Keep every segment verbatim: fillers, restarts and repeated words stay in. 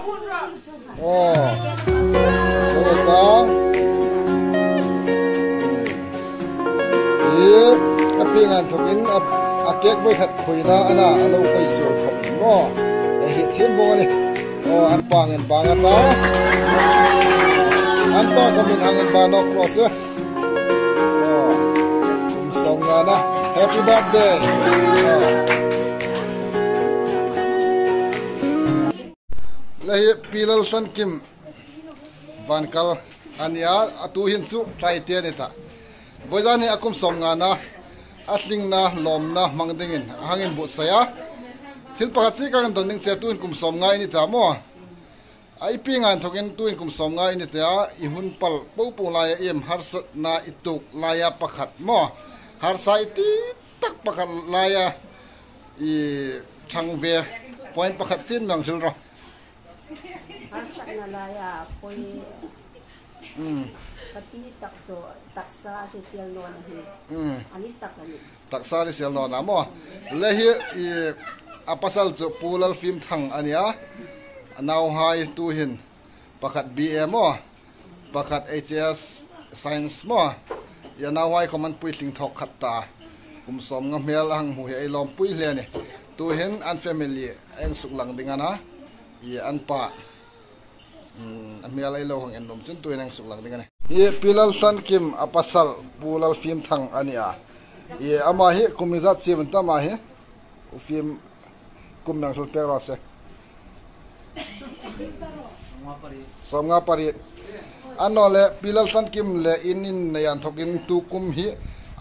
Aw. Aw ta. Hi, a pieng inthokin a, a cake voi khat khuoina a na, a lo khuoi suol khawp maw. A hi thiem bawk a nih. Aw, an pa ngin bang a ta. An pa khawmin hang inbang nawk raw se. Aw, kum sawmngana. Happy birthday. Aw. Le hi Pi Lalthankim Vankal a nih a, a tu hin chu ṭhai te a ni ta. Vawizan hi a kum sawmngana, a tlingna, lawmna hmang dingin a hang inbuotsai a. Thil pakhat chu ka hang dawng ding che, tuhin kum sawmnga i ni ta maw. A i pieng inthokin tuhin kum sawmnga i ni ta, i hun pal po po laia iem harsatna i tuok laia pakhat maw. Harsa i ti tak pakhat laia i ṭhang ve point pakhat chin mi hang hril rawh. Harsatna laia poi. Mm. Ka ti tak chu taksa hrisel nawna hi. Mm. A ni tak a nih. Taksa hrisel nawna maw. Le hi i a pasal chu Pu Lalfimthang a nih a. A nauhai tuhin pakhat B A maw. Pakhat H S Science maw. I a nauhai khawm an puitling thawk khat ta. Kum sawmnga hmel a hang hmu hi ei lawmpui hle a nih. Tuhin an family ei hang suklang ding a na. I an pa, mm, a hmel ei lo hang en nuom chun tuhin hang suklang ding a nih. I Pi Lalthankim a pasal Pu Lalfimthang a nih a. I ama hi kum iengzat chie am ta ama hi? U Fim, kum mi hang hril pek raw se. Sawmnga pariet. Annawleh Pi Lalthankim le in innei inthokin tu kum hi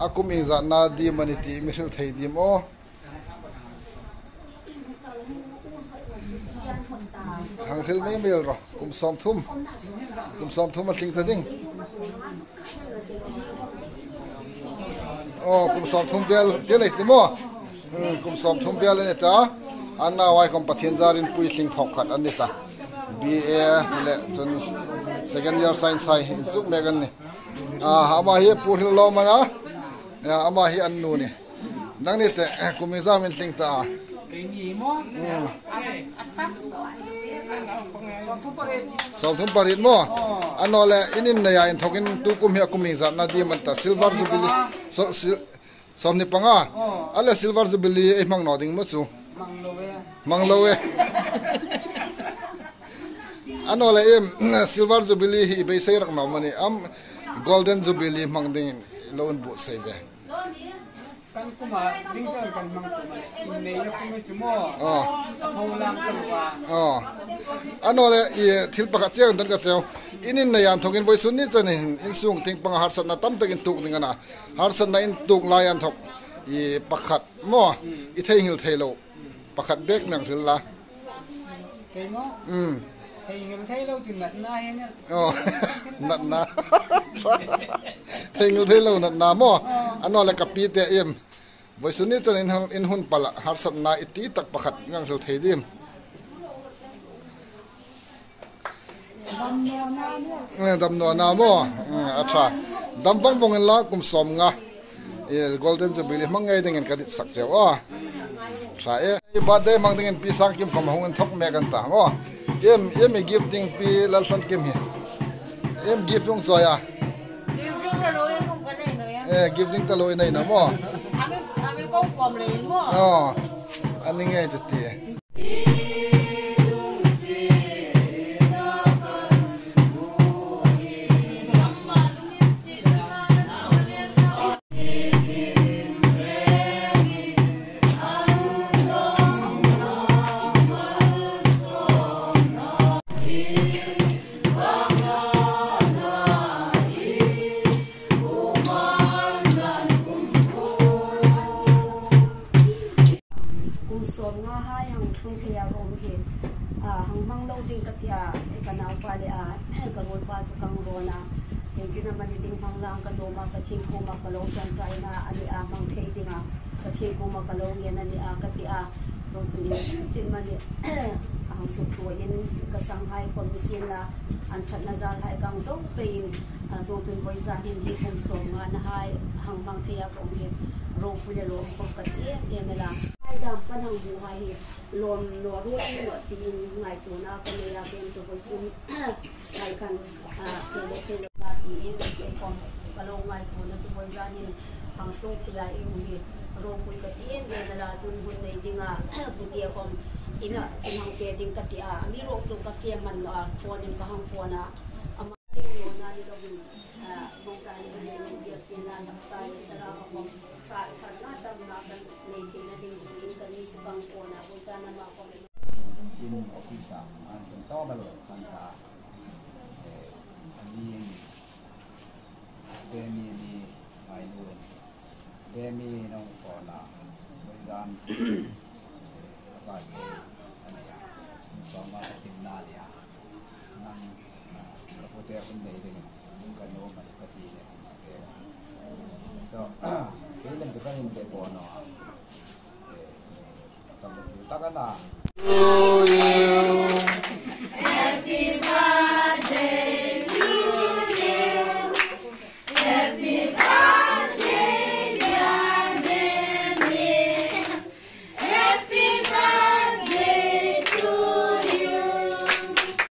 a kum iengzatna ding am a ni ti mi hril thei ding am aw? Hang hril mei mei rawh, kum sawmthum. Kum sawmthum a tling ta ding. Aw, kum sawmthum vel ti lei ti maw. Hmm, kum sawmthum vel a ni ta. An nauhai khawm Pathien zarin puitling thawk khat an ni ta. B A le chun second year science hai inchuk mek an nih. Ah, ama hi Pu Hrilawm a na. Ya, ama hi an nu a nih. Nangni te, eh, kum iengzat am in tling ta? Keini maw? Hmm. Sawmthum pariet maw? Aw. Annawleh in innei inthokin tu kum hi a kum iengzatna ding am a ni ta, Silver Jubilee. So, sil-, sawmhni panga. Aw. A le Silver Jubilee ei hmang naw ding maw chu? Hmang lo e. Hmang lo e. Annawleh iem, Silver Jubilee hi i beisei rak naw am a ni am, Golden Jubilee hmang dingin lo inbuotsai ve. Kan kuma ding chang kan hmang tum a ni. Innei le kum hi chu maw. Aw. A pho lang kan wa. Aw. Annawleh i thil pakhat chieng don ka cheu. In innei inthokin vawisun ni chenin in sung tieng panga harsatna tam tak in tuok ding a na. Harsatna in tuok lai inthok i pakhat maw. I theinghil thei lo. Pakhat bek mi hang hril la. Kei maw? Mm. Theinghil thei lo chu natna hi a nih. Oh, natna. Theinghil thei lo natna maw? Oh. Annawleh ka pi te iem. Vawisun ni chenin in hun pala harsatna i ti tak pakhat mi hang hril thei ding am? Eh, dam nawna maw? Eh, a ṭha. Dam vang vang inla kum sawmnga. Eh, Golden Jubilee hmang ngei dingin ka ditsak cheu a. Ṭha e. Birthday hmang dingin Pi Sangkim khawm hung inthok mek an ta maw. Iem, iem i gift ding Pi Lalthankim hi? Iem gift hung chawi a? Gift ding ta lo e, kum ka nei naw a. Eh, gift ding ta lo i nei naw maw? A mi, a mi ko khawm le in maw? Oh, a ni ngei chu ti. Kum sawmnga hai hang tlung thei a ka um hi, a, hang hmang lo ding ka ti a, ka naupa le a, ka ruolpa chu ka hang rawn a. Iengtin am a ni ding hmang lang ka nuom a, Pathien kuoma ka lo ṭawngṭaina a ni a, hmang thei dinga Pathien kuoma ka lo ngen a ni a ka ti a. Chuong chu iengtin am a ni, a hang sukthluoin ka sanghai khawm ni sienla, an ṭhatna zalhai ka hang zo peiin, a, chuong chun vawizan hin hi kum sawmnganahai hang hmang thei a ka um hi, ropui le lawm khawm ka ti em em el a. dam kan hang hmu hai hi lawm naw ruol naw tiin ngaituona ka nei a, kei chu vawisun hai khan, a, thei le thei lo na tiin kei khom ka lo ngaituona chu vawi zanin hang tlung pui a, i um hi ropui ka ti em em a, chun hun nei dinga, bu tia khom ina chun hang fe ding ka ti a, amiruokchu ka fe man naw a, phone in ka hang phone a, ama ding naw na ni lovin, a, mong ta ni lovin, bia sin na tak sa ni tara ka khom, ka, ka na tam na kan nei thei na ding tiin ka ni chu kan phone a, vawi zan ama khom. In office a, an chun tawm a lo kan ta. Eh, a ni in, Demi ni ngai lo in. Demi nong phone a. Vawi zan, eh, a birthday a ni a. Sawma ka sim na ni a. Nang, ah, ka pute hun nei ding. Nang ka nuom a ni ka ti le. Eh, so, kei lem ka kan in te phone a. Eh, ka ma si ta ka na.